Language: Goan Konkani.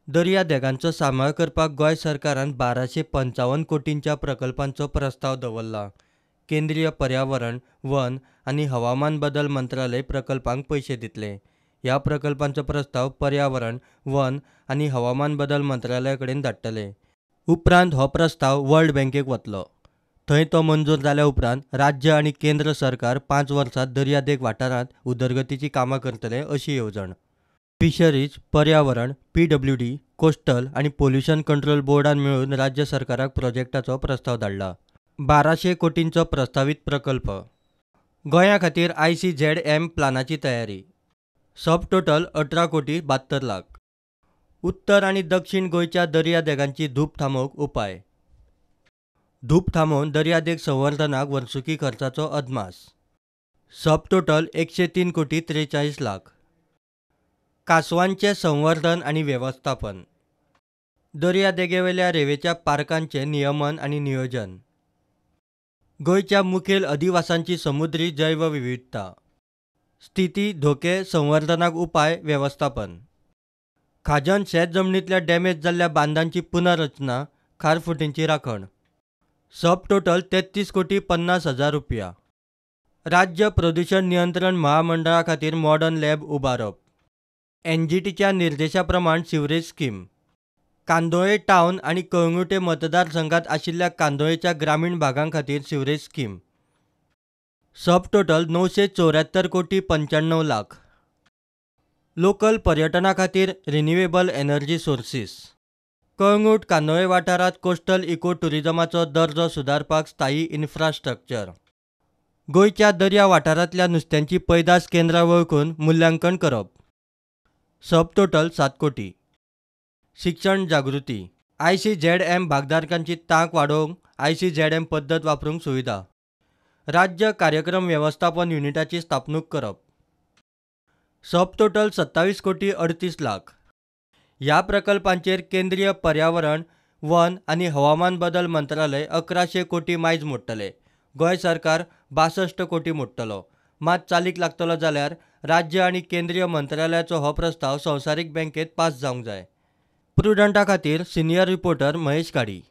दर्यादेगांचो सांबाळ करपाक गोंय सरकारान 1255 कोटींच्या प्रकल्पांचो प्रस्ताव दवरला. केंद्रीय पर्यावरण, वन आनी हवामान बदल मंत्रालय प्रकल्पांक पयशे दितले. ह्या प्रकल्पांचो प्रस्ताव पर्यावरण, वन आनी हवामान बदल मंत्रालया कडेन धाडटले. उपरांत हो प्रस्ताव वर्ल्ड बँकेक वतलो. थंय तो मंजूर जाल्या उपरांत राज्य आनी केंद्र सरकार 5 वर्सात दर्यादेग वाठारांत उदरगतीची कामां करतले अशी येवजण. फिशरीज, पर्यावरण, PWD, coastal आनी पोल्युशन कंट्रोल बोर्डान मेळून राज्य सरकाराक प्रोजेक्टाचो प्रस्ताव धाडला. 1200 कोटींचो प्रस्तावीत प्रकल्प. गोंया खातीर ICZM प्लानाची तयारी. सब टोटल 18 कोटी 72 लाख. उत्तर आनी दक्षिण गोंयच्या दर्यादेगांची धूप थांबोवंक उपाय. धूप थांबोवन दर्यादेग संवर्धनाक वर्सुकी खर्चाचो अदमास. सब टोटल 103 कोटी 43 लाख. कांसवांचें संवर्धन आनी वेवस्थापन. दर्यादेगेवेल्या रेंवेच्या पार्कांचें नियमन आनी नियोजन. गोंयच्या मुखेल अधिवासांची समुद्री जैवविविधता. स्थिती, धोके, संवर्धनाक उपाय, वेवस्थापन. खाजन शेत जमनींतल्या डॅमेज जाल्ल्या बांदांची पुनर्रचना, खारफुटींची राखण. सब टोटल 33 कोटी 50 हजार रुपया. राज्य प्रदूशण नियंत्रण महामंडळा खातीर मॉडर्न लॅब उबारप. NGTच्या निर्देशा प्रमाण सिवरेज स्कीम. कांदोळे टावन आनी कळंगूटे मतदारसंघात आशिल्ल्या कांदोळेच्या ग्रामीण भागां खातीर सिवरेज स्कीम. सब टोटल 974 कोटी 95 लाख. लोकल पर्यटना खातीर renewable energy sources. Calangute Candolim वाठारांत कोस्टल इको टुरिजमाचो दर्जो सुदारपाक स्थायी इन्फ्रास्ट्रक्चर. गोंयच्या दर्या वाठारांतल्या नुस्त्यांची पैदास केंद्रां वळखून मुल्यांकन करप. सब टोटल 7 कोटी. शिक्षण जागृती. ICZM भागधारकांची तांक वाडोवंक ICZM पद्दत वापरूंक सुविधा. राज्य कार्यक्रम वेवस्थापन युनिटाची स्थापणूक करप. सब टोटल 27 कोटी 38 लाख. ह्या प्रकल्पांचेर केंद्रीय पर्यावरण, वन आनी हवामान बदल मंत्रालय 1100 कोटी मायज मोडटले. गोंय सरकार 62 कोटी मोडटलो. मात चालीक लागतलो जाल्यार राज्य आनी केंद्रीय मंत्रालयाचो हो प्रस्ताव संवसारीक बँकेत पास जावंक जाय. प्रुडंटा खातीर सिनियर रिपोर्टर महेश घाडी.